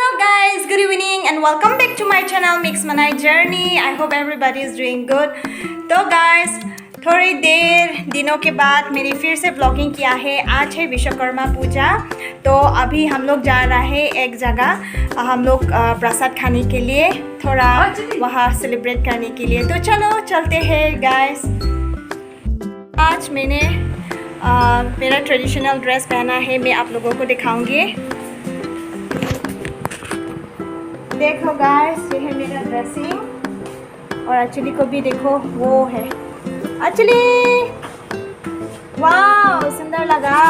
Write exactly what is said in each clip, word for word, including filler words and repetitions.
Hello guys, good evening and welcome back to my channel Mix Manai Journey. I hope everybody is doing good. तो गाइस, थोड़ी देर दिनों के बाद मैंने फिर से व्लॉगिंग किया है। आज है विश्वकर्मा पूजा, तो अभी हम लोग जा रहा है एक जगह, हम लोग अ, प्रसाद खाने के लिए, थोड़ा वहाँ सेलिब्रेट करने के लिए। तो चलो चलते हैं गाइस। आज मैंने अ, मेरा ट्रेडिशनल ड्रेस पहना है, मैं आप लोगों को दिखाऊंगी। देखो गाइस, ये है मेरा ड्रेसिंग। और अंजलि को भी देखो, वो है अंजलि। वाओ, सुंदर लगा।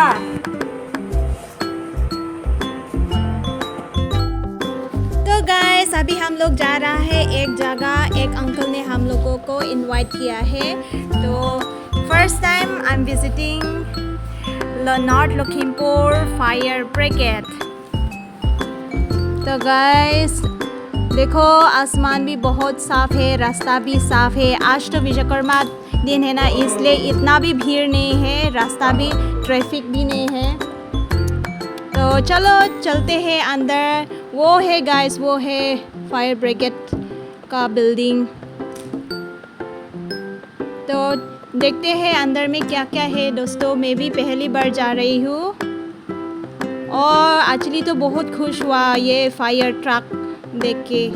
तो गाइस, अभी हम लोग जा रहा है एक जगह। एक अंकल ने हम लोगों को इनवाइट किया है। तो first time I am visiting North Lakhimpur Fire Brigade. तो गाइस, देखो, आसमान भी बहुत साफ है, रास्ता भी साफ है। आज तो विश्वकर्मा दिन है ना, इसलिए इतना भी भीड़ नहीं है, रास्ता भी, ट्रैफिक भी नहीं है। तो चलो चलते हैं अंदर। वो है गाइस, वो है फायर ब्रिगेड का बिल्डिंग। तो देखते हैं अंदर में क्या क्या है दोस्तों। मैं भी पहली बार जा रही हूँ और अंजलि तो बहुत खुश हुआ ये फायर ट्रक देख के।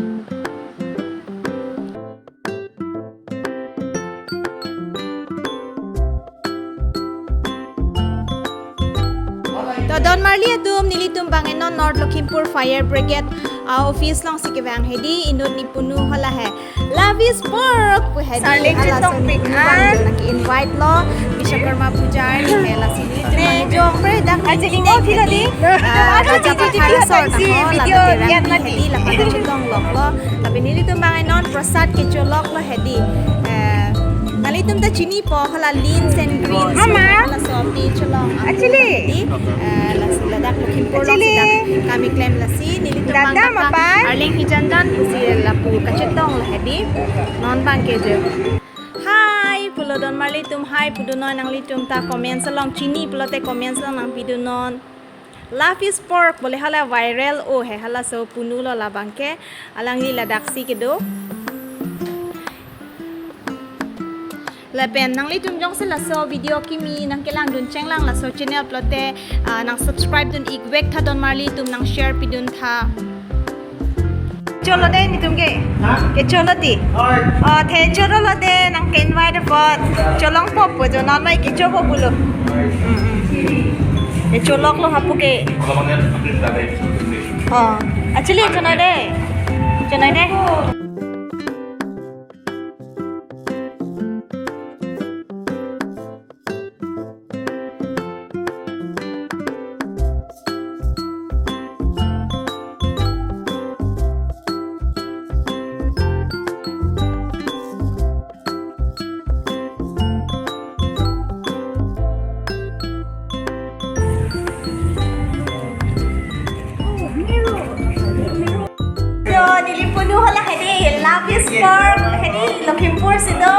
To donmarli atum, nelitum bang non North Lakhimpur Fire Brigade a office alongsi kevang hedi, inut nepunu hala he. Lavis pork pu hedi, Sarleng hala chetong so pik nepunu an. Bang jo nang ke-invite lo Vishwakarma puja ni he, lasi nelitum ne bang jong pre dak aja ni mo philo di. Ah, Raja Patha Resort, video lapen yan lagi hedi, lapen chetong lok lo. Tapi nelitum bang non prasad kecholok lo hedi. Eh, nanglitum ta chinipo hala Leans and Greens. Mama. Hala so picholong. Actually. Hedi, eh, lasi ladak Lakhimpur along, actually, sida kami klem lasi nelitum bang dada mapai. Arleng hijan dan isi lapu kachetong lo hedi. Non bang ke je. Hi, pulo donmarli atum, hi pudun non, nanglitum ta comments along chini pulote comments along nangpidun non. Lavis pork bole hala viral o he, hala so punu lo labang ke, alangli ladaksi kedo. Lapen nanglitum jongsi laso video kimi nangkelangdun chenglang laso channel pulote, ah, nang subscribe dun ikvek tha donmarli atum, nang share pidun tha. Cholo de netum ke. Ha? Kecholo ti. Oi. Oh, the cholo lo de nang ke-invite apot. Cholongpo pu jo non mai kechopo pulo. Oi. Mm, mm. Kecholok lo hapu ke. Kalau bang ya, tapi tidak ada itu. Oh, actually, chonoi de. Chonoi de. Jo, neli punu hala hedi, Lavis pork hedi, Lakhimpur si do.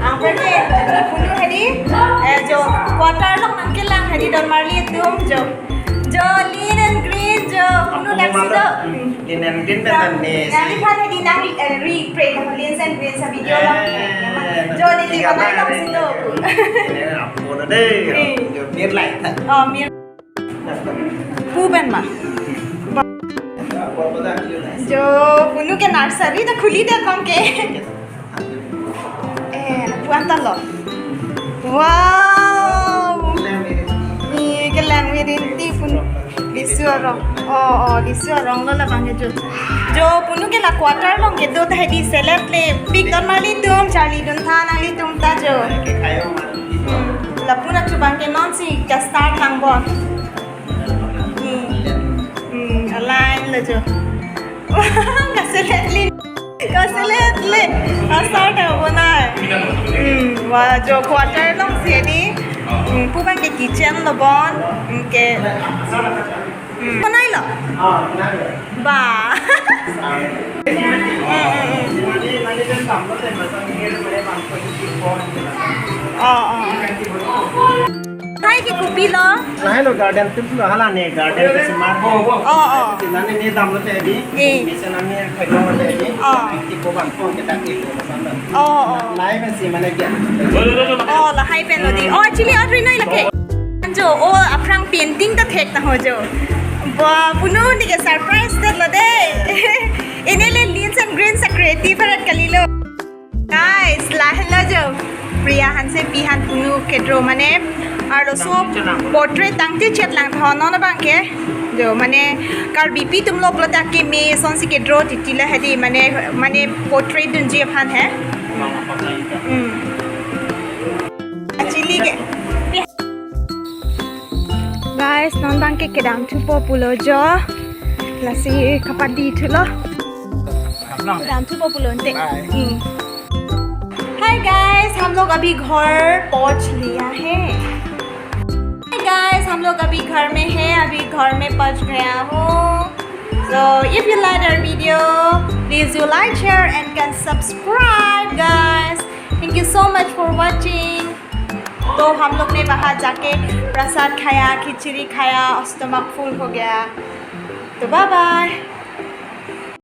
Ang pwede, neli punu hedi, eh, jo, quarter along nangkelang hedi donmarli atum, jo. Jo, Leans and Greens, jo, punu laksi do. Leans and Greens betan ni. Nangliphan hedi nang, eh, ri pre, Leans and Greens sa video along. Eh, jo, neli tiga banai along si do. Ini apa deh? Eh. Jo, mir lai. Oh, mir. Pu pen ma. Jo, punu ke nursery ta khuli det bang ke. Eh, pu anta lo. Wow. Ni ke lang mirin ti punu. Lisu arong. Oh, oh, lisu arong lo labang ke jo. Jo, punu ke la quarter along kedo ta hedi selet le. Pik donmarli atum, charlidun tha nanglitum ta jo. Hmm. Lapu nangchobang ke nonsi ka-start lang bon. Hmm. Hmm, align lo jo. Kaselet le. Kaselet le. Ka-start ta bonai. Hmm, wa jo quarter alongsi hedi. Hmm, pu bang ke kitchen lo bon. Hmm, ke. Hmm. Bonai lo. Ba. Hmm, hmm, hmm. Oh, oh. Lahai ke kopilo? Lahai lo garden tu lo, hala ne garden ke semar. Oh, oh. Nane ne damlote adi. Eh. Mesen nane khaidamlote adi. Oh. Ti ko bang ko kita ke ko bang. Oh, oh. Lahai pensi mane kya? Oh, lahai pen lo dei. Oh, actually, aut ri noi lake. Jo, oh, aphrang painting ta thek ta ho jo. Ba, punu neke surprise det lo dei. Inele Linsen Green sa creative arat kalilo. Guys, lahelo jo. Priya Hansepi aphan punu ke-draw mane arloso portrait tangte chet lang tha non abang ke. Jo mane Karbipi atum lo pulote akeme asonsi ke-draw titi lahai dei mane, mane portrait dunji aphan he. Hmm. Actually ke. Guys, non abang ke kedam thupo pulo jo. Lasi kapadi thulo. Kedam thupo pulo ante. Bye. Hmm. Hi guys, हम लोग अभी घर पहुंच लिया है। Hi guys, हम लोग अभी घर में है, अभी घर में पहुंच गया हूँ। So if you like our video, please do like, share and can subscribe, guys. Thank you so much for watching. तो हम लोग ने वहाँ जाके प्रसाद खाया, खिचड़ी खाया और stomach full हो गया। तो bye bye।